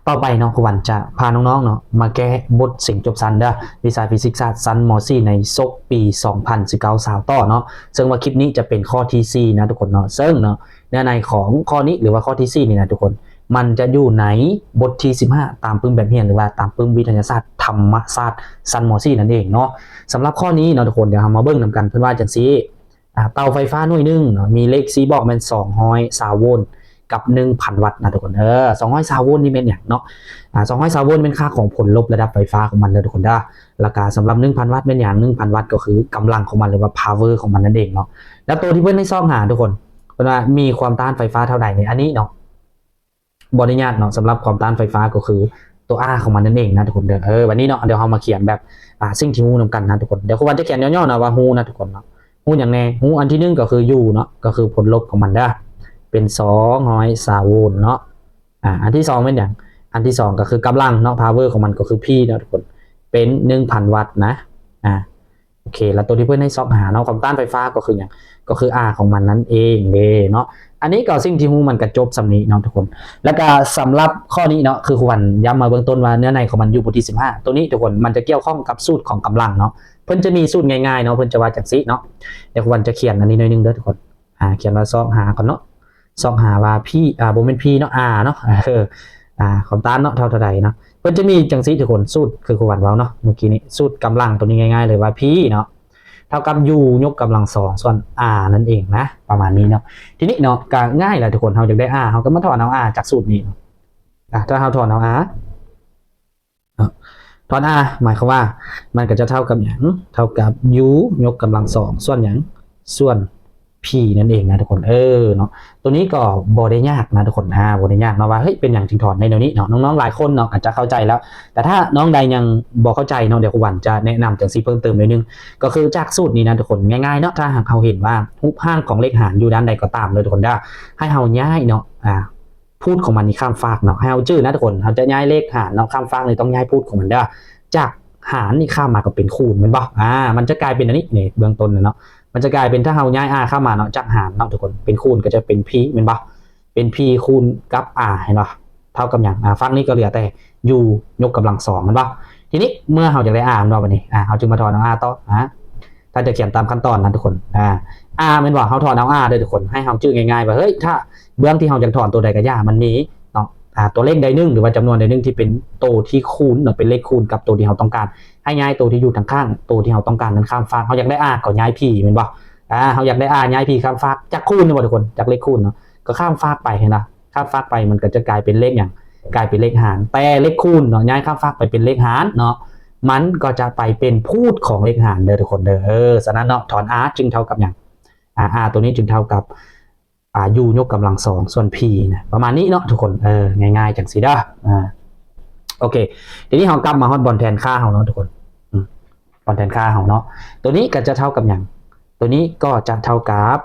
ຕໍ່ໄປເນາະ ຄູວັນຈະພານ້ອງໆເນາະ ມາແກ້ບົດເສັງຈົບຊັ້ນເດີ້ ວິຊາຟີຊິກສາດຊັ້ນ ມໍສີ່ ໃນສົກປີສອງພັນສິບເກົ້າ ຊາວຕໍ່ເນາະ. ເຊິ່ງວ່າຄລິບນີ້ຈະເປັນຂໍ້ທີສີ່ນະທຸກຄົນເນາະ. ເຊິ່ງເນາະ ເນື້ອໃນຂອງຂໍ້ນີ້ ຫຼືວ່າຂໍ້ທີສີ່ນີ້ນະທຸກຄົນ ມັນຈະຢູ່ໃນບົດທີສິບຫ້າ ຕາມປຶ້ມແບບຮຽນ ຫຼືວ່າຕາມປຶ້ມວິທະຍາສາດທຳມະຊາດຊັ້ນ ມໍສີ່ ນັ້ນເອງເນາະ. ສຳລັບຂໍ້ນີ້ເນາະທຸກຄົນ ດຽວເຮົາມາເບິ່ງນຳກັນ ເພິ່ນວ່າຈັ່ງຊີ້ ອ່າ ເຕົາໄຟຟ້າໜ່ວຍໜຶ່ງເນາະ ມີເລກຊີບອກແມ່ນສອງຮ້ອຍຊາວໂວນກັບໜຶ່ງພັນວັດນະທຸກຄົນ. ເອີ ສອງຮ້ອຍຊາວໂວນນີ້ແມ່ນຫຍັງເນາະ? ອ່າ ສອງຮ້ອຍຊາວໂວນແມ່ນຄ່າຂອງຜົນລົບລະດັບໄຟຟ້າຂອງມັນເດີທຸກຄົນເດີ. ແລ້ວກະສຳລັບໜຶ່ງພັນວັດແມ່ນຫຍັງ? ໜຶ່ງພັນວັດກໍຄືກຳລັງຂອງມັນ ຫຼືວ່າ power ຂອງມັນນັ້ນເອງເນາະ. ແລ້ວໂຕທີ່ເພິ່ນໃຫ້ຊອກຫາທຸກຄົນ ເພິ່ນວ່າມີຄວາມຕ້ານໄຟຟ້າເທົ່າໃດນີ້ ອັນນີ້ເນາະ ບໍ່ໄດ້ຍາກເນາະ. ສຳລັບຄວາມຕ້ານໄຟຟ້າກໍຄືຕົວ R ຂອງມັນນັ້ນເອງນະທຸກຄົນເດີ. ເອີ ບັດນີ້ເນາະ ດຽວເຮົາມາຂຽນແບບ ອ່າ ສິ່ງທີ່ຮູ້ນຳກັນນະທຸກຄົນ. ດຽວຄູວັນຈະຂຽນຫຍໍ້ໆເນາະ ວ່າຮູ້ນະທຸກຄົນເນາະ. ຮູ້ຫຍັງແດ່? ຮູ້ອັນທີໜຶ່ງກໍຄື U ເນາະ ກໍຄືຜົນລົບຂອງມັນເດີ ເປັນສອງຮ້ອຍຊາວໂວນເນາະ. ອ່າ ອັນທີສອງແມ່ນຫຍັງ? ອັນທີສອງກໍຄືກຳລັງເນາະ power ຂອງມັນກໍຄື P ເນາະທຸກຄົນ ເປັນໜຶ່ງພັນວັດນະ. ອ່າ ໂອເຄ ແລ້ວໂຕທີ່ເພິ່ນໃຫ້ຊອກຫາເນາະ ຄວາມຕ້ານໄຟຟ້າກໍຄືຫຍັງ? ກໍຄື R ຂອງມັນນັ້ນເອງເດ້ເນາະ. ອັນນີ້ກໍສິ່ງທີ່ຮູ້ມັນກໍຈົບສ່ຳນີ້ເນາະທຸກຄົນ. ແລ້ວກໍສຳລັບຂໍ້ນີ້ເນາະ ຄືຄູວັນຢ້ຳມາເບື້ອງຕົ້ນວ່າເນື້ອໃນຂອງມັນຢູ່ບົດທີສິບຫ້າ ໂຕນີ້ທຸກຄົນ ມັນຈະກ່ຽວຂ້ອງກັບສູດຂອງກຳລັງເນາະ. ເພິ່ນຈະມີສູດງ່າຍໆເນາະ ເພິ່ນຈະວ່າຈັ່ງຊີ້ເນາະ. ດຽວຄູວັນຈະຂຽນອັນນີ້ໜ້ອຍໜຶ່ງເດີທຸກຄົນ. ອ່າ ຂຽນວ່າຊອກຫາກ່ອນເນາະ ຊອກຫາວ່າ P ອ່າ ບໍ່ແມ່ນ P ເນາະ R ເນາະ ເອີ ອ່າ ຄວາມຕ້ານເນາະ ເທົ່າເທົ່າໃດເນາະ. ເພິ່ນຈະມີຈັ່ງຊີ້ທຸກຄົນ ສູດຄືຄູວັນເວົ້າເນາະ ເມື່ອກີ້ນີ້ ສູດກຳລັງໂຕນີ້ງ່າຍໆເລີຍວ່າ P ເນາະ ເທົ່າກັບ U ຍົກກຳລັງສອງສ່ວນ R ນັ້ນເອງນະ ປະມານນີ້ເນາະ. ທີນີ້ເນາະ ກໍງ່າຍແຫຼະທຸກຄົນ ເຮົາຢາກໄດ້ R ເຮົາກໍມາຖອນເອົາ R ຈາກສູດນີ້. ອ່າ ຖ້າເຮົາຖອນເອົາ R ເນາະ ຖອນ R ໝາຍຄວາມວ່າມັນກໍຈະເທົ່າກັບຫຍັງ? ເທົ່າກັບ U ຍົກກຳລັງສອງສ່ວນຫຍັງ? ສ່ວນ P ນັ້ນເອງນະທຸກຄົນ. ເອີ ເນາະ ໂຕນີ້ກໍບໍ່ໄດ້ຍາກນະທຸກຄົນ ອ່າ ບໍ່ໄດ້ຍາກເນາະ ວ່າ ເຮີ້ຍ ເປັນຫຍັງຈຶ່ງຖອນໄດ້ແນວນີ້ເນາະ. ນ້ອງໆຫຼາຍຄົນເນາະ ອາດຈະເຂົ້າໃຈແລ້ວ ແຕ່ຖ້ານ້ອງໃດຍັງບໍ່ເຂົ້າໃຈເນາະ ດຽວຄູວັນຈະແນະນຳຈັ່ງຊີ້ເພີ່ມເຕີມໜ້ອຍໜຶ່ງ. ກໍຄືຈາກສູດນີ້ນະທຸກຄົນ ງ່າຍໆເນາະ ຖ້າຫາກເຮົາເຫັນວ່າຮູບຮ່າງຂອງເລກຫານຢູ່ດ້ານໃດກໍຕາມເດີທຸກຄົນເດີ ໃຫ້ເຮົາຍ້າຍເນາະ ອ່າ ພູດຂອງມັນນີ້ຂ້າມຟາກເນາະ ໃຫ້ເຮົາຈື່ນະທຸກຄົນ ເຮົາຈະຍ້າຍເລກຫານເນາະ ຂ້າມຟາກນີ້ຕ້ອງຍ້າຍພູດຂອງມັນເດີ. ຈາກຫານນີ້ຂ້າມມາກໍເປັນຄູນແມ່ນບໍ່? ອ່າ ມັນຈະກາຍເປັນອັນນີ້ ນີ້ເບື້ອງຕົ້ນເນາະ ມັນຈະກາຍເປັນ ຖ້າເຮົາຍ້າຍ R ຂ້າມມາເນາະ ຈາກຫານເນາະທຸກຄົນ ເປັນຄູນກໍຈະເປັນ P ແມ່ນບໍ່? ເປັນ P ຄູນກັບ R ເຫັນບໍ່? ເທົ່າກັບຫຍັງ? ອ່າ ຝັ່ງນີ້ກໍເຫຼືອແຕ່ U ຍົກກຳລັງສອງແມ່ນບໍ່? ທີນີ້ເມື່ອເຮົາຢາກໄດ້ R ແມ່ນບໍ່? ບັດນີ້ ອ່າ ເຮົາຈຶ່ງມາຖອນເອົາ R ຕໍ່ ອ່າ ຖ້າຈະຂຽນຕາມຂັ້ນຕອນນະທຸກຄົນ ອ່າ R ແມ່ນບໍ່? ເຮົາຖອນເອົາ R ເດີທຸກຄົນ ໃຫ້ເຮົາຈື່ງ່າຍໆວ່າ ເຮີ້ຍ ຖ້າເບື້ອງທີ່ເຮົາຢາກຖອນໂຕໃດກໍຢ່າ ມັນມີເນາະ ອ່າ ຕົວເລກໃດໜຶ່ງ ຫຼືວ່າຈຳນວນໃດໜຶ່ງທີ່ເປັນໂຕທີ່ຄູນເນາະ ເປັນເລກຄູນກັບໂຕທີ່ເຮົາຕ້ອງການ ໃຫ້ຍ້າຍໂຕທີ່ຢູ່ທາງຂ້າງໂຕທີ່ເຮົາຕ້ອງການນັ້ນຂ້າມຟາກ. ເຮົາຢາກໄດ້ R ກໍຍ້າຍ P ແມ່ນບໍ່? ອ່າ ເຮົາຢາກໄດ້ R ຍ້າຍ P ຂ້າມຟາກ ຈາກຄູນແມ່ນບໍ່ທຸກຄົນ? ຈາກເລກຄູນເນາະ ກໍຂ້າມຟາກໄປ ເຫັນບໍ່? ຂ້າມຟາກໄປມັນກໍຈະກາຍເປັນເລກຫຍັງ? ກາຍເປັນເລກຫານ. ແຕ່ເລກຄູນເນາະ ຍ້າຍຂ້າມຟາກໄປເປັນເລກຫານເນາະ ມັນກໍຈະໄປເປັນພູດຂອງເລກຫານເດີທຸກຄົນເດີ. ເອີ ສະນັ້ນເນາະ ຖອນ R ຈຶ່ງເທົ່າກັບຫຍັງ? ອ່າ R ໂຕນີ້ຈຶ່ງເທົ່າກັບ ອ່າ U ຍົກກຳລັງສອງສ່ວນ P ນະ ປະມານນີ້ເນາະທຸກຄົນ. ເອີ ງ່າຍໆຈັ່ງຊີ້ເດີ. ອ່າ ໂອເຄ ທີນີ້ເຮົາກັບມາຮອດບ່ອນແທນຄ່າເຮົາເນາະທຸກຄົນ ອືມ ບ່ອນແທນຄ່າເຮົາເນາະ ໂຕນີ້ກໍຈະເທົ່າກັບຫຍັງ? ໂຕນີ້ກໍຈະເທົ່າກັບ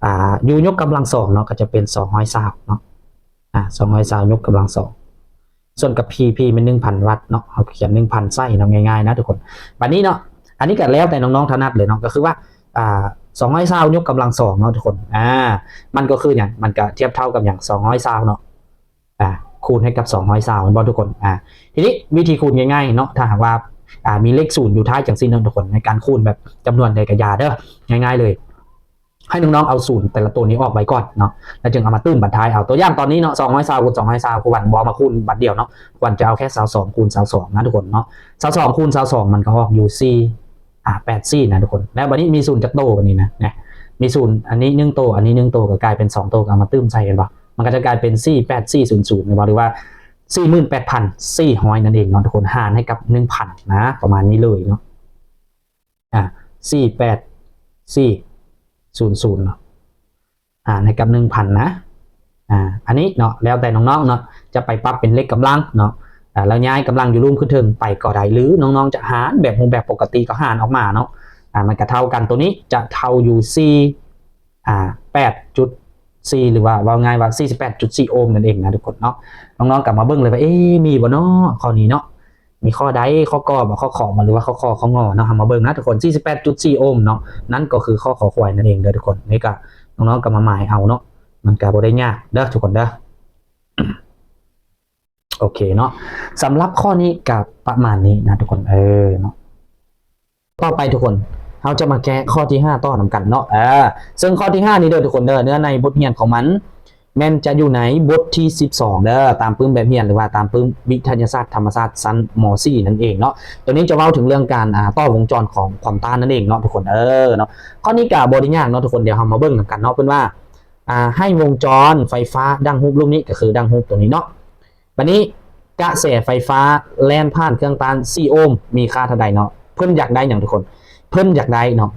ອ່າ U ຍົກກຳລັງສອງເນາະ ກໍຈະເປັນສອງຮ້ອຍຊາວເນາະ ອ່າ ສອງຮ້ອຍຊາວຍົກກຳລັງສອງ ສ່ວນກັບ P P ແມ່ນໜຶ່ງພັນວັດເນາະ ເຮົາຂຽນໜຶ່ງພັນໃສ່ເນາະ ງ່າຍໆນະທຸກຄົນ. ບັດນີ້ເນາະ ອັນນີ້ກໍແລ້ວແຕ່ນ້ອງໆຖະໜັດເລີຍເນາະ ກໍຄືວ່າ ອ່າ ສອງຮ້ອຍຊາວຍົກກຳລັງສອງເນາະທຸກຄົນ ອ່າ ມັນກໍຄືຫຍັງ? ມັນກໍທຽບເທົ່າກັບຫຍັງ? ສອງຮ້ອຍຊາວເນາະ ອ່າ ຄູນໃຫ້ກັບສອງຮ້ອຍຊາວ ແມ່ນບໍ່ທຸກຄົນ? ອ່າ ທີນີ້ວິທີຄູນງ່າຍໆເນາະ ຖ້າຫາກວ່າ ອ່າ ມີເລກສູນຢູ່ທ້າຍຈັ່ງຊີ້ເນາະທຸກຄົນ ໃນການຄູນແບບຈຳນວນໃດກໍຢ່າເດີ ງ່າຍໆເລີຍ ໃຫ້ນ້ອງໆເອົາສູນແຕ່ລະໂຕນີ້ອອກໄວ້ກ່ອນເນາະ ແລ້ວຈຶ່ງເອົາມາຕື່ມບັດທ້າຍເອົາ. ຕົວຢ່າງຕອນນີ້ເນາະ ສອງຮ້ອຍຊາວຄູນສອງຮ້ອຍຊາວ ຄູວັນບໍ່ເອົາມາຄູນບັດດຽວເນາະ ຄວນຈະເອົາແຄ່ຊາວສອງຄູນຊາວສອງນະທຸກຄົນເນາະ. ຊາວສອງຄູນຊາວສອງມັນກໍອອກຢູ່ສີ່ ອ່າ ແປດສີ່ນະທຸກຄົນ. ແລ້ວບັດນີ້ມີສູນຈັກໂຕ? ບັດນີ້ນະ ນະ ມີສູນອັນນີ້ໜຶ່ງໂຕ ອັນນີ້ໜຶ່ງໂຕ ກໍກາຍເປັນສອງໂຕ ກໍເອົາມາຕື່ມໃສ່ ເຫັນບໍ່? ມັນກໍຈະກາຍເປັນສີ່ແປດສີ່ສູນສູນ ແມ່ນບໍ່? ຫຼືວ່າສີ່ໝື່ນແປດພັນສີ່ຮ້ອຍນັ້ນເອງເນາະທຸກຄົນ ຫານໃຫ້ກັບໜຶ່ງພັນນະ ປະມານນີ້ເລີຍເນາະ. ອ່າ ສີ່ແປດສີ່ສູນສູນເນາະ ຫານໃຫ້ກັບໜຶ່ງພັນນະ. ອ່າ ອັນນີ້ເນາະ ແລ້ວແຕ່ນ້ອງໆເນາະ ຈະໄປປັບເປັນເລກກຳລັງເນາະ ອ່າ ແລ້ວຍ້າຍກຳລັງຢູ່ລຸ່ມຂຶ້ນເທິງໄປກໍໄດ້ ຫຼືນ້ອງໆຈະຫານແບບຮູບແບບປົກກະຕິກໍຫານອອກມາເນາະ ອ່າ ມັນກໍເທົ່າກັນ. ໂຕນີ້ຈະເທົ່າຢູ່ສີ່ ອ່າ ແປດຈຸດສີ່ ຫຼືວ່າເວົ້າງ່າຍວ່າສີ່ສິບແປດຈຸດສີ່ໂອມນັ້ນເອງນະທຸກຄົນເນາະ. ນ້ອງໆກໍມາເບິ່ງເລີຍວ່າ ເອ ມີບໍ່ເນາະ ຂໍ້ນີ້ເນາະ ມີຂໍ້ໃດ ຂໍ້ ກ ບໍ່ ຂໍ້ ຂ ບໍ່ ຫຼືວ່າ ຂໍ້ ຄ ຂໍ້ ງ ເນາະ ເຮົາມາເບິ່ງນະທຸກຄົນ ສີ່ສິບແປດຈຸດສີ່ໂອມເນາະ ນັ້ນກໍຄືຂໍ້ ຄ ຄວາຍນັ້ນເອງເດີທຸກຄົນ. ນີ້ກໍນ້ອງໆກໍມາໝາຍເອົາເນາະ ມັນກໍບໍ່ໄດ້ຍາກເດີທຸກຄົນເດີ. ໂອເຄເນາະ ສຳລັບຂໍ້ນີ້ກໍປະມານນີ້ນະທຸກຄົນ ເອີເນາະ. ຕໍ່ໄປທຸກຄົນ ເຮົາຈະມາແກ້ຂໍ້ທີຫ້າຕໍ່ນຳກັນເນາະ ເອີ ເຊິ່ງຂໍ້ທີຫ້ານີ້ເດີທຸກຄົນເດີ ເນື້ອໃນບົດຮຽນຂອງມັນ ແມ່ນຈະຢູ່ໃນບົດທີສິບສອງເດີ ຕາມປຶ້ມແບບຮຽນ ຫຼືວ່າຕາມປຶ້ມວິທະຍາສາດທຳມະຊາດຊັ້ນ ມໍສີ່ ນັ້ນເອງເນາະ. ໂຕນີ້ຈະເວົ້າເຖິງເລື່ອງການ ອ່າ ຕໍ່ວົງຈອນຂອງຄວາມຕ້ານນັ້ນເອງເນາະທຸກຄົນ ເອີເນາະ. ຂໍ້ນີ້ກໍບໍ່ໄດ້ຍາກເນາະທຸກຄົນ ດຽວເຮົາມາເບິ່ງນຳກັນເນາະ. ເພິ່ນວ່າ ອ່າ ໃຫ້ວົງຈອນໄຟຟ້າດັ່ງຮູບ ຮູບນີ້ ກໍຄືດັ່ງຮູບໂຕນີ້ເນາະ. ບັດນີ້ກະແສໄຟຟ້າແລ່ນຜ່ານເຄື່ອງຕ້ານສີ່ໂອມ ມີຄ່າເທົ່າໃດເນາະ? ເພິ່ນຢາກໄດ້ຫຍັງທຸກຄົນ? ເພິ່ນຢາກໄດ້ເນາະ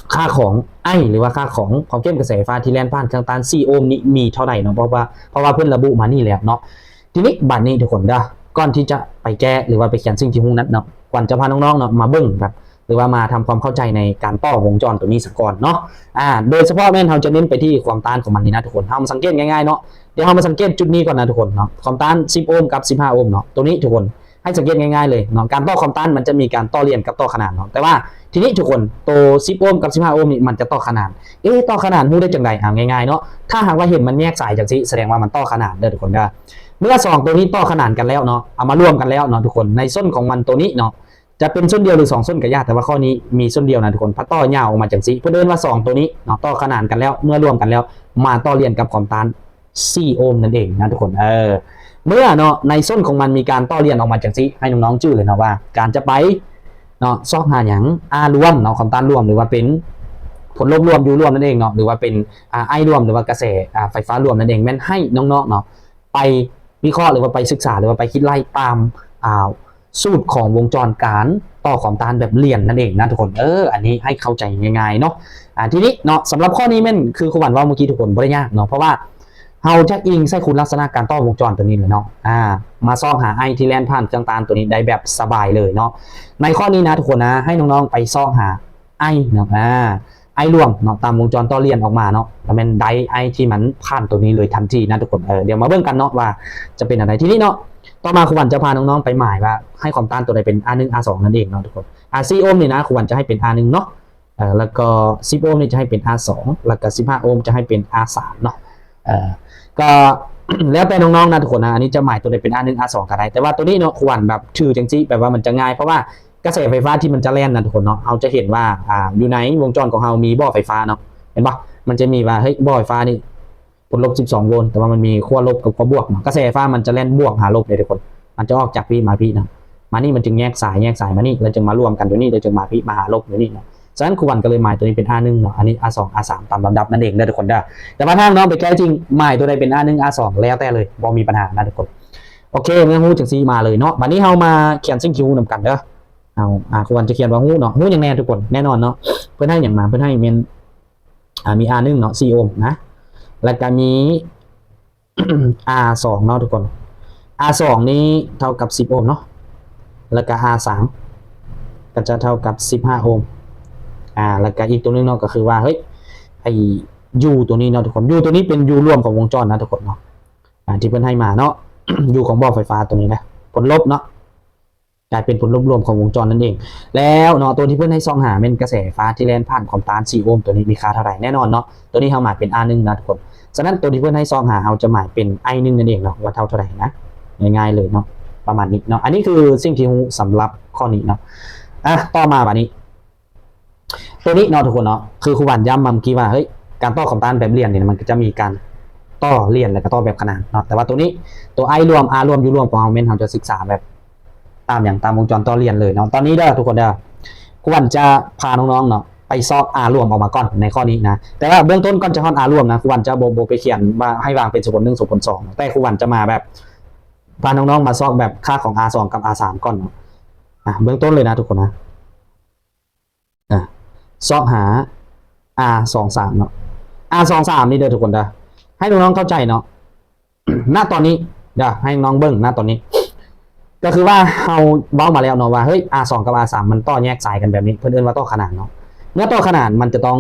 ຄ່າຂອງໄອ ຫຼືວ່າຄ່າຂອງຄວາມເຂັ້ມກະແສໄຟຟ້າທີ່ແລ່ນຜ່ານເຄື່ອງຕ້ານສີ່ໂອມນີ້ມີເທົ່າໃດເນາະ? ເພາະວ່າ ເພາະວ່າເພິ່ນລະບຸມານີ້ແລ້ວເນາະ. ທີນີ້ບັດນີ້ທຸກຄົນເດີ ກ່ອນທີ່ຈະໄປແກ້ ຫຼືວ່າໄປຂຽນສິ່ງທີ່ຮູ້ນັ້ນເນາະ ຄວນຈະພານ້ອງໆເນາະ ມາເບິ່ງແບບ ຫຼືວ່າມາທຳຄວາມເຂົ້າໃຈໃນການຕໍ່ວົງຈອນໂຕນີ້ສາກ່ອນເນາະ. ອ່າ ໂດຍສະເພາະແມ່ນເຮົາຈະເນັ້ນໄປທີ່ຄວາມຕ້ານຂອງມັນນີ້ນະທຸກຄົນ. ເຮົາມາສັງເກດງ່າຍໆເນາະ ດຽວເຮົາມາສັງເກດຈຸດນີ້ກ່ອນນະທຸກຄົນເນາະ. ຄວາມຕ້ານສິບໂອມກັບສິບຫ້າໂອມເນາະ ໂຕນີ້ທຸກຄົນ ໃຫ້ສັງເກດງ່າຍໆເລີຍເນາະ ການຕໍ່ຄວາມຕ້ານມັນຈະມີການຕໍ່ລຽນກັບຕໍ່ຂະໜານເນາະ. ແຕ່ວ່າທີນີ້ທຸກຄົນ ໂຕສິບໂອມກັບສິບຫ້າໂອມນີ້ມັນຈະຕໍ່ຂະໜານ. ເອ ຕໍ່ຂະໜານຮູ້ໄດ້ຈັ່ງໃດ? ເອົາ ງ່າຍໆເນາະ ຖ້າຫາກວ່າເຫັນມັນແຍກສາຍຈັ່ງຊີ້ ສະແດງວ່າມັນຕໍ່ຂະໜານເດີທຸກຄົນເດີ. ເມື່ອສອງໂຕນີ້ຕໍ່ຂະໜານກັນແລ້ວເນາະ ເອົາມາລວມກັນແລ້ວເນາະທຸກຄົນ ໃນສົ້ນຂອງມັນໂຕນີ້ເນາະ ຈະເປັນສົ້ນດຽວ ຫຼື ສອງສົ້ນກະຢ່າ ແຕ່ວ່າຂໍ້ນີ້ມີສົ້ນດຽວນະທຸກຄົນ ພັດຕໍ່ຍາວອອກມາຈັ່ງຊີ້ ເພິ່ນເອີ້ນວ່າສອງໂຕນີ້ເນາະ ຕໍ່ຂະໜານກັນແລ້ວ ເມື່ອລວມກັນແລ້ວ ມາຕໍ່ລຽນກັບຄວາມຕ້ານສີ່ໂອມນັ້ນເອງນະທຸກຄົນ. ເອີ ເມື່ອເນາະ ໃນສົ້ນຂອງມັນມີການຕໍ່ລຽນອອກມາຈັ່ງຊີ້ ໃຫ້ນ້ອງໆຈື່ເລີຍເນາະວ່າ ການຈະໄປເນາະ ຊອກຫາຫຍັງ R ລວມເນາະ ຄວາມຕ້ານລວມ ຫຼືວ່າເປັນຜົນລົບລວມ U ລວມນັ້ນເອງເນາະ ຫຼືວ່າເປັນ R I ລວມ ຫຼືວ່າກະແສ ອ່າ ໄຟຟ້າລວມນັ້ນເອງ ແມ່ນໃຫ້ນ້ອງໆເນາະ ໄປວິເຄາະ ຫຼືວ່າໄປສຶກສາ ຫຼືວ່າໄປຄິດໄລ່ຕາມ ອ່າ ສູດຂອງວົງຈອນການຕໍ່ຄວາມຕ້ານແບບລຽນນັ້ນເອງນະທຸກຄົນ. ເອີ ອັນນີ້ໃຫ້ເຂົ້າໃຈງ່າຍໆເນາະ. ອ່າ ທີນີ້ເນາະ ສຳລັບຂໍ້ນີ້ແມ່ນຄືຄູຫວັນເວົ້າເມື່ອກີ້ທຸກຄົນ ບໍ່ໄດ້ຍາກເນາະ ເພາະວ່າເຮົາຈະອີງໃສ່ຄຸນລັກສະນະການຕໍ່ວົງຈອນໂຕນີ້ແຫຼະເນາະ ອ່າ ມາຊອກຫາໄອທີ່ແລ່ນຜ່ານເຄື່ອງຕ້ານໂຕນີ້ໄດ້ແບບສະບາຍເລີຍເນາະ. ໃນຂໍ້ນີ້ນະທຸກຄົນນະ ໃຫ້ນ້ອງໆໄປຊອກຫາ ໄອເນາະ ອ່າ ໄອລວມເນາະ ຕາມວົງຈອນຕໍ່ລຽນອອກມາເນາະ ລະແມ່ນໄດ້ໄອທີ່ມັນຜ່ານໂຕນີ້ເລີຍທັນທີນະທຸກຄົນ. ເອີ ດຽວມາເບິ່ງກັນເນາະວ່າຈະເປັນອັນໃດ. ທີນີ້ເນາະ ຕໍ່ມາຄູຫວັນຈະພານ້ອງໆໄປໝາຍວ່າໃຫ້ຄວາມຕ້ານໂຕໃດເປັນ R ໜຶ່ງ R ສອງນັ້ນເອງເນາະທຸກຄົນ. ອ່າ ສີ່ໂອມນີ້ນະ ຄູຫວັນຈະໃຫ້ເປັນ R ໜຶ່ງເນາະ ເອີ ລະກໍສິບໂອມນີ້ຈະໃຫ້ເປັນ R ສອງ ລະກະສິບຫ້າໂອມຈະໃຫ້ເປັນ R ສາມເນາະ. ເອີ ກໍແລ້ວແຕ່ນ້ອງໆນະທຸກຄົນນະ ອັນນີ້ຈະໝາຍໂຕໃດເປັນ R ໜຶ່ງ R ສອງກະໄດ້ ແຕ່ວ່າໂຕນີ້ເນາະ ຄູຫວັນແບບຖືຈັ່ງຊີ້ ແບບວ່າມັນຈະງ່າຍ ເພາະວ່າ ກະແສໄຟຟ້າທີ່ມັນຈະແລ່ນນະທຸກຄົນເນາະ ເຮົາຈະເຫັນວ່າ ອ່າ ຢູ່ໃນວົງຈອນຂອງເຮົາມີບໍ່ໄຟຟ້າເນາະ ເຫັນບໍ່? ມັນຈະມີວ່າ ເຮີ້ຍ ບໍ່ໄຟຟ້ານີ້ ຜົນລົບສິບສອງໂວນ ແຕ່ວ່າມັນມີຂົ້ວລົບກັບຂົ້ວບວກເນາະ ກະແສໄຟຟ້າມັນຈະແລ່ນບວກຫາລົບເດ້ທຸກຄົນ ມັນຈະອອກຈາກພີ້ມາພີ້ນະ ມານີ້ມັນຈຶ່ງແຍກສາຍ ແຍກສາຍມານີ້ ແລ້ວຈຶ່ງມາລວມກັນຢູ່ນີ້ ແລ້ວຈຶ່ງມາພີ້ ມາຫາລົບຢູ່ນີ້ເນາະ. ສະນັ້ນ ຄູຫວັນກໍເລີຍໝາຍໂຕນີ້ເປັນ R ໜຶ່ງເນາະ ອັນນີ້ R ສອງ R ສາມຕາມລຳດັບນັ້ນເອງເດີທຸກຄົນເດີ. ແຕ່ວ່າຖ້ານ້ອງໄປແກ້ຈິງ ໝາຍໂຕໃດເປັນ R ໜຶ່ງ R ສອງແລ້ວແຕ່ເລີຍ ບໍ່ມີບັນຫານະທຸກຄົນ. ໂອເຄ ເມື່ອຮູ້ຈັ່ງຊີ້ມາເລີຍເນາະ ບັດນີ້ເຮົາມາຂຽນສິ່ງທີ່ຮູ້ນຳກັນເດີ. ເອົາ ອ່າ ຄູຫວັນຈະຂຽນວ່າຮູ້ເນາະ ຮູ້ຫຍັງແດ່ທຸກຄົນ? ແນ່ນອນເນາະ ເພິ່ນໃຫ້ຫຍັງມາ? ເພິ່ນໃຫ້ແມ່ນ ອ່າ ມີ R ໜຶ່ງເນາະ ສີ່ໂອມນະ ແລ້ວກະມີ R ສອງເນາະທຸກຄົນ R ສອງນີ້ເທົ່າກັບສິບໂອມເນາະ ແລ້ວກະ R ສາມກໍຈະເທົ່າກັບສິບຫ້າໂອມ ອ່າ ແລ້ວກະອີກໂຕໜຶ່ງເນາະ ກໍຄືວ່າ ເຮີ້ຍ ໄອ້ U ໂຕນີ້ເນາະທຸກຄົນ U ໂຕນີ້ເປັນ U ລວມຂອງວົງຈອນນະທຸກຄົນເນາະ ອ່າ ທີ່ເພິ່ນໃຫ້ມາເນາະ U ຂອງບໍ່ໄຟຟ້າໂຕນີ້ນະ ຜົນລົບເນາະ ກາຍເປັນຜົນລົບລວມຂອງວົງຈອນນັ້ນເອງ. ແລ້ວເນາະ ໂຕທີ່ເພິ່ນໃຫ້ຊອກຫາແມ່ນກະແສໄຟຟ້າທີ່ແລ່ນຜ່ານຄວາມຕ້ານສີ່ໂອມ ໂຕນີ້ມີຄ່າເທົ່າໃດ? ແນ່ນອນເນາະ ໂຕນີ້ເຮົາໝາຍເປັນ R ໜຶ່ງນະທຸກຄົນ. ສະນັ້ນ ໂຕທີ່ເພິ່ນໃຫ້ຊອກຫາ ເຮົາຈະໝາຍເປັນ I ໜຶ່ງນັ້ນເອງເນາະ ວ່າເທົ່າເທົ່າໃດນະ ງ່າຍໆເລີຍເນາະ ປະມານນີ້ເນາະ. ອັນນີ້ຄືສິ່ງທີ່ຮູ້ສຳລັບຂໍ້ນີ້ເນາະ. ອ່ະ ຕໍ່ມາບາດນີ້ ໂຕນີ້ເນາະທຸກຄົນເນາະ ຄືຄູຫວັນຢ້ຳມາເມື່ອກີ້ວ່າ ເຮີ້ຍ ການຕໍ່ຄວາມຕ້ານແບບລຽນນີ້ ມັນກໍຈະມີການຕໍ່ລຽນ ແລ້ວກໍຕໍ່ແບບຂະໜານເນາະ ແຕ່ວ່າໂຕນີ້ ໂຕ I ລວມ R ລວມ U ລວມຂອງເຮົາແມ່ນເຮົາຈະສຶກສາແບບຕາມຫຍັງ ຕາມວົງຈອນຕໍ່ລຽນເລີຍເນາະ. ຕອນນີ້ເດີທຸກຄົນເດີ ຄູຫວັນຈະພານ້ອງໆເນາະ ໄປຊອກ R ລວມອອກມາກ່ອນໃນຂໍ້ນີ້ນະ ແຕ່ວ່າເບື້ອງຕົ້ນກ່ອນຈະຮອດ R ລວມນະ ຄູຫວັນຈະບໍ່ ບໍ່ໄປຂຽນວ່າໃຫ້ວາງເປັນສົມຜົນໜຶ່ງ ສົມຜົນສອງ ແຕ່ຄູຫວັນຈະມາແບບ ພານ້ອງໆມາຊອກແບບຄ່າຂອງ R ສອງກັບ R ສາມກ່ອນເນາະ. ອ່ະ ເບື້ອງຕົ້ນເລີຍນະທຸກຄົນນະ ອ່ະ ຊອກຫາ R ສອງສາມເນາະ R ສອງສາມນີ້ເດີທຸກຄົນເດີ ໃຫ້ນ້ອງໆເຂົ້າໃຈເນາະ ນະຕອນນີ້ເດີ ໃຫ້ນ້ອງເບິ່ງນະຕອນນີ້ ກໍຄືວ່າເຮົາເວົ້າມາແລ້ວເນາະວ່າ ເຮີ້ຍ R ສອງກັບ R ສາມມັນຕໍ່ແຍກສາຍກັນແບບນີ້ ເພິ່ນເອີ້ນວ່າຕໍ່ຂະໜານເນາະ. ເມື່ອຕໍ່ຂະໜານມັນຈະຕ້ອງ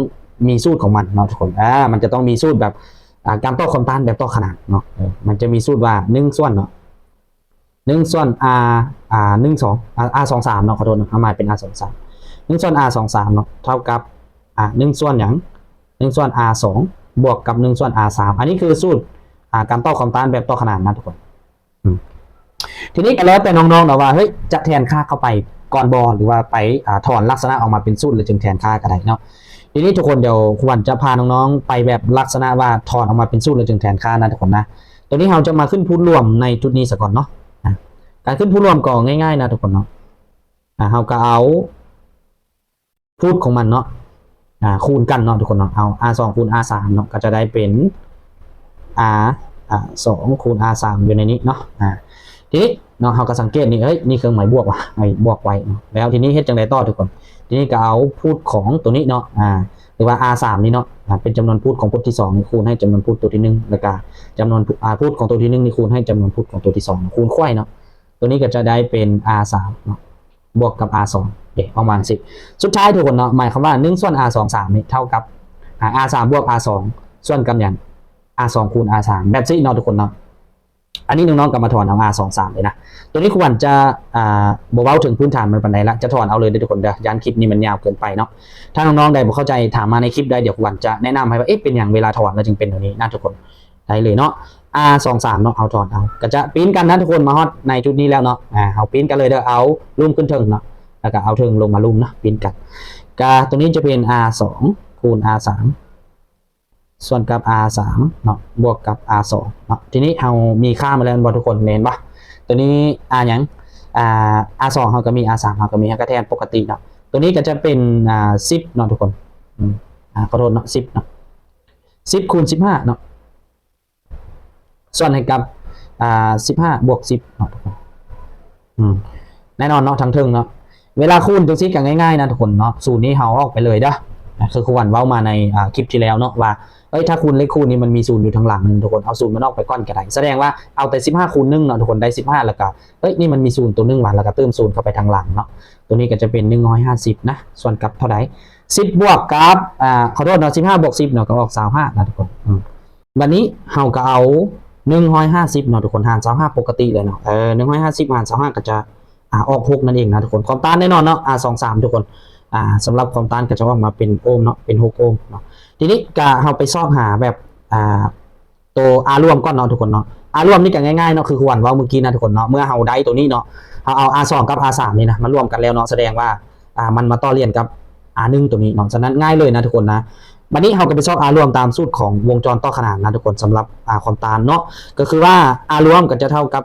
ມີສູດຂອງມັນເນາະທຸກຄົນ ອ່າ ມັນຈະຕ້ອງມີສູດແບບ ອ່າ ການຕໍ່ຄວາມຕ້ານແບບຕໍ່ຂະໜານເນາະ ເອີ ມັນຈະມີສູດວ່າ ໜຶ່ງສ່ວນເນາະ ໜຶ່ງສ່ວນ R ອ່າ ໜຶ່ງສອງ ອ່າ R ສອງສາມເນາະ ຂໍໂທດເນາະ ເອົາໝາຍເປັນ R ສອງສາມ ໜຶ່ງສ່ວນ R ສອງສາມເນາະ ເທົ່າກັບ ອ່າ ໜຶ່ງສ່ວນຫຍັງ ໜຶ່ງສ່ວນ R ສອງ ບວກກັບ ໜຶ່ງສ່ວນ R ສາມ ອັນນີ້ຄືສູດ ອ່າ ການຕໍ່ຄວາມຕ້ານແບບຕໍ່ຂະໜານນະທຸກຄົນ ອືມ ທີນີ້ກໍແລ້ວແຕ່ນ້ອງໆເນາະວ່າ ເຮີ້ຍ ຈະແທນຄ່າເຂົ້າໄປກ່ອນບໍ່ ຫຼືວ່າໄປ ອ່າ ຖອນລັກສະນະອອກມາເປັນສູດ ແລ້ວຈຶ່ງແທນຄ່າກໍໄດ້ເນາະ. ທີນີ້ທຸກຄົນ ດຽວຄວນຈະພານ້ອງໆໄປແບບລັກສະນະວ່າຖອນອອກມາເປັນສູດ ແລ້ວຈຶ່ງແທນຄ່ານະທຸກຄົນນະ. ຕົວນີ້ເຮົາຈະມາຂຶ້ນພູດລວມໃນຈຸດນີ້ສາກ່ອນເນາະ. ອາ ການຂຶ້ນພູດລວມກໍງ່າຍໆນະທຸກຄົນເນາະ. ອາ ເຮົາກໍເອົາ ພູດຂອງມັນເນາະ ອາ ຄູນກັນເນາະທຸກຄົນເນາະ. ເອົາ R ສອງຄູນ R ສາມເນາະ ກໍຈະໄດ້ເປັນ R ອາ ສອງຄູນ R ສາມຢູ່ໃນນີ້ເນາະ. ອາ ທີນີ້ເນາະ ເຮົາກໍສັງເກດນີ້ ເອີຍ ມີເຄື່ອງໝາຍບວກວ່າ ໃຫ້ບວກໄວ້ເນາະ. ແລ້ວທີນີ້ເຮັດຈັ່ງໃດຕໍ່ທຸກຄົນ? ທີນີ້ກໍເອົາພູດຂອງຕົວນີ້ເນາະ ອາ ຫຼືວ່າ R ສາມນີ້ເນາະ ອາ ເປັນຈຳນວນພູດຂອງພົດທີສອງ ນີ້ຄູນໃຫ້ຈຳນວນພູດຕົວທີໜຶ່ງ ແລ້ວກໍຈຳນວນ ອາ ພູດຂອງຕົວທີໜຶ່ງນີ້ຄູນໃຫ້ຈຳນວນພູດຂອງຕົວທີສອງ ຄູນໄຂວ້ເນາະ. ຕົວນີ້ກໍຈະໄດ້ເປັນ R ສາມເນາະ ບວກກັບ R ສອງ ເດ ອອກມາຈັ່ງຊີ້. ສຸດທ້າຍທຸກຄົນເນາະ ໝາຍຄວາມວ່າ ໜຶ່ງສ່ວນ R ສອງ ສາມນີ້ເທົ່າກັບ ອາ R ສາມບວກ R ສອງ ສ່ວນກັບຫຍັງ? R ສອງຄູນ R ສາມ ແບບຊີ້ເນາະທຸກຄົນເນາະ. ອັນນີ້ນ້ອງໆກໍມາຖອນເອົາ R ສອງ ສາມເລີຍນະ. ຕົວນີ້ຄູວັນຈະ ອາ ບໍ່ເວົ້າເຖິງພື້ນຖານມັນປານໃດລະ ຈະຖອນເອົາເລີຍເດີທຸກຄົນເດີ ຢ້ານຄລິບນີ້ມັນຍາວເກີນໄປເນາະ. ຖ້ານ້ອງໆໃດບໍ່ເຂົ້າໃຈ ຖາມມາໃນຄລິບໄດ້ ດຽວຄູວັນຈະແນະນຳໃຫ້ວ່າ ເອະ ເປັນຫຍັງເວລາຖອນແລ້ວຈຶ່ງເປັນແບບນີ້ນະທຸກຄົນ. ໄດ້ເລີຍເນາະ R ສອງ ສາມເນາະ ເຮົາຖອນເອົາ ກໍຈະປີ້ນກັນນະທຸກຄົນ. ມາຮອດໃນຈຸດນີ້ແລ້ວເນາະ ອາ ເຮົາປີ້ນກັນເລີຍເດີ ເອົາລຸ່ມຂຶ້ນເທິງເນາະ ແລ້ວກໍເອົາເທິງລົງມາລຸ່ມເນາະ ປີ້ນກັນ. ກະຕົວນີ້ຈະເປັນ R ສອງຄູນ R ສາມ ສ່ວນກັບ R ສາມເນາະ ບວກກັບ R ສອງເນາະ. ທີນີ້ເຮົາມີຄ່າມາແລ້ວແມ່ນບໍ່ທຸກຄົນ? ແມ່ນບໍ່? ຕົວນີ້ R ຫຍັງ? ອາ R ສອງເຮົາກໍມີ R ສາມເຮົາກໍມີ ເຮົາກໍແທນປົກກະຕິເນາະ. ຕົວນີ້ກໍຈະເປັນ ອາ ສິບເນາະທຸກຄົນ ອາ ຂໍໂທດເນາະ ສິບເນາະ ສິບຄູນສິບຫ້າເນາະ ສ່ວນໃຫ້ກັບ ອາ ສິບຫ້າບວກສິບເນາະທຸກຄົນ. ອືມ ແນ່ນອນເນາະ ທາງເທິງເນາະ ເວລາຄູນຈັ່ງຊີ້ກໍງ່າຍໆນະທຸກຄົນເນາະ. ສູນນີ້ເຮົາເອົາອອກໄປເລີຍເດີ ຄືຄູວັນເວົ້າມາໃນ ອາ ຄລິບທີ່ແລ້ວເນາະ ວ່າ ເອີຍ ຖ້າຄູນ ເລກຄູນນີ້ມັນມີສູນຢູ່ທາງຫຼັງ ທຸກຄົນເອົາສູນມັນອອກໄປກ່ອນກໍໄດ້. ສະແດງວ່າເອົາແຕ່ສິບຫ້າຄູນໜຶ່ງເນາະທຸກຄົນ ໄດ້ສິບຫ້າ ແລ້ວກໍ ເອີຍ ນີ້ມັນມີສູນຕົວໜຶ່ງວ່າ ແລ້ວກໍເຕີມສູນເຂົ້າໄປທາງຫຼັງເນາະ. ຕົວນີ້ກໍຈະເປັນໜຶ່ງຮ້ອຍຫ້າສິບນະ ສ່ວນກັບເທົ່າໃດ? ສິບບວກກັບ ອາ ຂໍໂທດເນາະ ສິບຫ້າບວກສິບເນາະ ກໍອອກຊາວຫ້ານະທຸກຄົນ. ອືມ ບັດນີ້ເຮົາກໍເອົາໜຶ່ງຮ້ອຍຫ້າສິບເນາະທຸກຄົນ ຫານຊາວຫ້າປົກກະຕິເລີຍເນາະ. ເອີ ໜຶ່ງຮ້ອຍຫ້າສິບຫານຊາວຫ້າກໍຈະ ອາ ອອກຫົກນັ້ນເອງນະທຸກຄົນ. ຄວາມຕ້ານແນ່ນອນເນາະ R ສອງ ສາມທຸກຄົນ ອາ ສຳລັບຄວາມຕ້ານກໍຈະອອກມາເປັນໂອມເນາະ ເປັນຫົກໂອມເນາະ. ທີນີ້ກໍເຮົາໄປຊອກຫາແບບ ອາ ໂຕ R ລວມກ່ອນເນາະທຸກຄົນເນາະ. R ລວມນີ້ກໍງ່າຍໆເນາະ ຄືຄູວັນເວົ້າມື້ກີ້ນະທຸກຄົນເນາະ. ເມື່ອເຮົາໄດ້ໂຕນີ້ເນາະ ເຮົາເອົາ R ສອງ ກັບ R ສາມນີ້ນະ ມາລວມກັນແລ້ວເນາະ ສະແດງວ່າ ອາ ມັນມາຕໍ່ລຽນກັບ R ໜຶ່ງໂຕນີ້ເນາະ. ສະນັ້ນງ່າຍເລີຍນະທຸກຄົນນະ. ບັດນີ້ເຮົາກໍໄປຊອກ R ລວມຕາມສູດຂອງວົງຈອນຕໍ່ຂະໜານນະທຸກຄົນ ສຳລັບ ອາ ຄວາມຕ້ານເນາະ ກໍຄືວ່າ R ລວມກໍຈະເທົ່າກັບ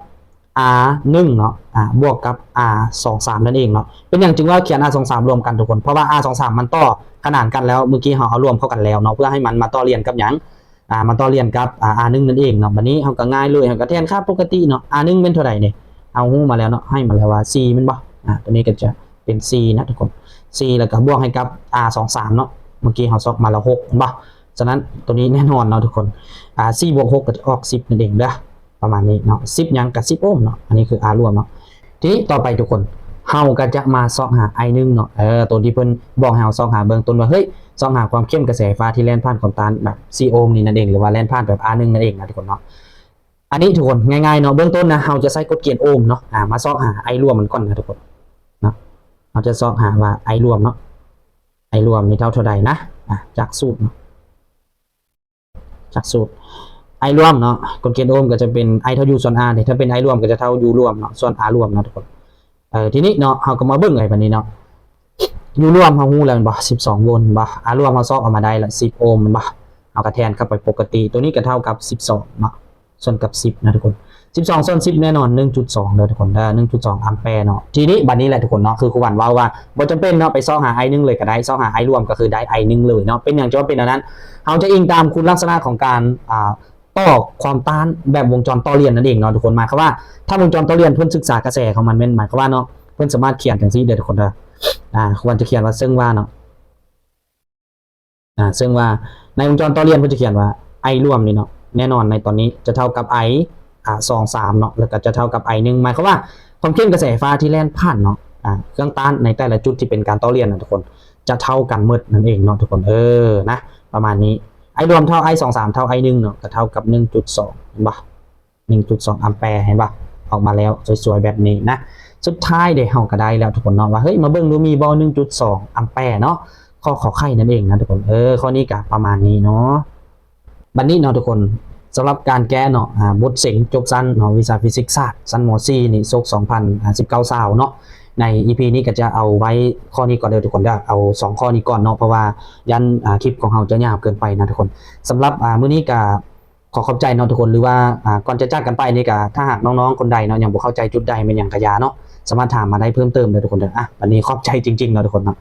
R ໜຶ່ງເນາະ ອາ ບວກກັບ R ສອງ ສາມນັ້ນເອງເນາະ. ເປັນຫຍັງຈຶ່ງວ່າຂຽນ R ສອງ ສາມລວມກັນທຸກຄົນ? ເພາະວ່າ R ສອງ ສາມມັນຕໍ່ຂະໜານກັນແລ້ວ ມື້ກີ້ເຮົາເອົາລວມເຂົ້າກັນແລ້ວເນາະ ເພື່ອໃຫ້ມັນມາຕໍ່ລຽນກັບຫຍັງ? ອາ ມາຕໍ່ລຽນກັບ ອາ R ໜຶ່ງນັ້ນເອງເນາະ. ບັດນີ້ເຮົາກໍງ່າຍເລີຍ ເຮົາກໍແທນຄ່າປົກກະຕິເນາະ. R ໜຶ່ງແມ່ນເທົ່າໃດນີ້? ເຮົາຮູ້ມາແລ້ວເນາະ ໃຫ້ມາແລ້ວວ່າສີ່ແມ່ນບໍ່? ອາ ຕົວນີ້ກໍຈະເປັນສີ່ນະທຸກຄົນ ສີ່ ແລ້ວກໍບວກໃຫ້ກັບ R ສອງ ສາມເນາະ ເມື່ອກີ້ເຮົາຊອກມາແລ້ວຫົກແມ່ນບໍ່? ສະນັ້ນຕົວນີ້ແນ່ນອນເນາະທຸກຄົນ ອາ ສີ່ບວກຫົກກໍຈະອອກສິບນັ້ນເອງເດີ ປະມານນີ້ເນາະ ສິບຫຍັງກໍສິບໂອມເນາະ. ອັນນີ້ຄື R ລວມເນາະ. ທີນີ້ຕໍ່ໄປທຸກຄົນ ເຮົາກໍຈະມາຊອກຫາ I ໜຶ່ງເນາະ ເອີ ໂຕທີ່ເພິ່ນບອກໃຫ້ເຮົາຊອກຫາເບື້ອງຕົ້ນວ່າ ເຮີ້ຍ ຊອກຫາຄວາມເຂັ້ມກະແສໄຟຟ້າທີ່ແລ່ນຜ່ານຄວາມຕ້ານແບບສີ່ໂອມນີ້ນັ້ນເອງ ຫຼືວ່າແລ່ນຜ່ານແບບ R ໜຶ່ງນັ້ນເອງນະທຸກຄົນເນາະ. ອັນນີ້ທຸກຄົນ ງ່າຍໆເນາະ ເບື້ອງຕົ້ນນະ ເຮົາຈະໃຊ້ກົດເກນໂອມເນາະ ອາ ມາຊອກຫາ I ລວມມັນກ່ອນນະທຸກຄົນເນາະ. ເຮົາຈະຊອກຫາວ່າ I ລວມເນາະ I ລວມນີ້ເທົ່າເທົ່າໃດນະ ອາ ຈາກສູດເນາະ ຈາກສູດ I ລວມເນາະ ກົດເກນໂອມກໍຈະເປັນ I ເທົ່າ U ສ່ວນ R ເດ ຖ້າເປັນ I ລວມກໍຈະເທົ່າ U ລວມເນາະ ສ່ວນ R ລວມເນາະທຸກຄົນ. ເອີ ທີນີ້ເນາະ ເຮົາກໍມາເບິ່ງໄອ້ບັດນີ້ເນາະ U ລວມເຮົາຮູ້ແລ້ວແມ່ນບໍ່? ສິບສອງໂວນແມ່ນບໍ່? R ລວມເຮົາຊອກອອກມາໄດ້ລະ ສິບໂອມແມ່ນບໍ່? ເຮົາກໍແທນເຂົ້າໄປປົກກະຕິ ຕົວນີ້ກໍເທົ່າກັບສິບສອງເນາະ ສ່ວນກັບສິບນະທຸກຄົນ. ສິບສອງສ່ວນສິບແນ່ນອນ ໜຶ່ງຈຸດສອງເດີທຸກຄົນເດີ ໜຶ່ງຈຸດສອງອຳແປເນາະ. ທີນີ້ບັດນີ້ແຫຼະທຸກຄົນເນາະ ຄືຄູວັນເວົ້າວ່າ ບໍ່ຈຳເປັນເນາະ ໄປຊອກຫາ I ໜຶ່ງເລີຍກໍໄດ້ ຊອກຫາ I ລວມກໍຄືໄດ້ I ໜຶ່ງເລີຍເນາະ. ເປັນຫຍັງຈຶ່ງວ່າເປັນແນວນັ້ນ? ເຮົາຈະອີງຕາມຄຸນລັກສະນະຂອງການ ອ່າ ຕໍ່ຄວາມຕ້ານແບບວົງຈອນຕໍ່ລຽນນັ້ນເອງເນາະທຸກຄົນ. ໝາຍຄວາມວ່າ ຖ້າວົງຈອນຕໍ່ລຽນເພິ່ນສຶກສາກະແສຂອງມັນແມ່ນ ໝາຍຄວາມວ່າເນາະ ເພິ່ນສາມາດຂຽນຈັ່ງຊີ້ເດີທຸກຄົນເດີ ອ່າ ຄວນຈະຂຽນວ່າເຊິ່ງວ່າເນາະ ອ່າ ເຊິ່ງວ່າໃນວົງຈອນຕໍ່ລຽນເພິ່ນຈະຂຽນວ່າ I ລວມນີ້ເນາະ ແນ່ນອນໃນຕອນນີ້ຈະເທົ່າກັບ I ອ່າ ສອງ ສາມເນາະ ແລ້ວກໍຈະເທົ່າກັບ I ໜຶ່ງ ໝາຍຄວາມວ່າຄວາມເຂັ້ມກະແສໄຟຟ້າທີ່ແລ່ນຜ່ານເນາະ ອ່າ ເຄື່ອງຕ້ານໃນແຕ່ລະຈຸດທີ່ເປັນການຕໍ່ລຽນນະທຸກຄົນ ຈະເທົ່າກັນໝົດນັ້ນເອງເນາະທຸກຄົນ ເອີ ນະ ປະມານນີ້. I ລວມເທົ່າ I ສອງ ສາມເທົ່າ I ໜຶ່ງເນາະ ກໍເທົ່າກັບ ໜຶ່ງຈຸດສອງ ເຫັນບໍ່? ໜຶ່ງຈຸດສອງອຳແປ ເຫັນບໍ່? ອອກມາແລ້ວສວຍໆແບບນີ້ນະ. ສຸດທ້າຍເດ ເຮົາກໍໄດ້ແລ້ວທຸກຄົນເນາະ ວ່າ ເຮີ້ຍ ມາເບິ່ງດູມີບໍ່ ໜຶ່ງຈຸດສອງອຳແປເນາະ ຂໍ້ ຂໍໄຂ່ນັ້ນເອງນະທຸກຄົນ. ເອີ ຂໍ້ນີ້ກໍປະມານນີ້ເນາະ. ບັດນີ້ເນາະທຸກຄົນ ສຳລັບການແກ້ເນາະ ອ່າ ບົດເສັງຈົບຊັ້ນເນາະ ວິຊາຟີຊິກສາດ ຊັ້ນ ມ.ສີ່ ນີ້ ສົກ ສອງພັນສິບເກົ້າ ຊາວເນາະ. ໃນ ອີພີ ນີ້ກໍຈະເອົາໄວ້ຂໍ້ນີ້ກ່ອນເດີທຸກຄົນເດີ ເອົາສອງຂໍ້ນີ້ກ່ອນເນາະ ເພາະວ່າຢ້ານ ອ່າ ຄລິບຂອງເຮົາຈະຍາວເກີນໄປນະທຸກຄົນ. ສຳລັບ ອ່າ ມື້ນີ້ກໍ ຂໍຂອບໃຈເນາະທຸກຄົນ ຫຼືວ່າ ອ່າ ກ່ອນຈະຈາກກັນໄປນີ້ກໍ ຖ້າຫາກນ້ອງໆຄົນໃດເນາະ ຍັງບໍ່ເຂົ້າໃຈຈຸດໃດແມ່ນຫຍັງກະຢ່າເນາະ ສາມາດຖາມມາໄດ້ເພີ່ມເຕີມເດີທຸກຄົນເດີ. ອ່ະ ບັດນີ້ຂອບໃຈຈິງໆເນາະທຸກຄົນເນາະ.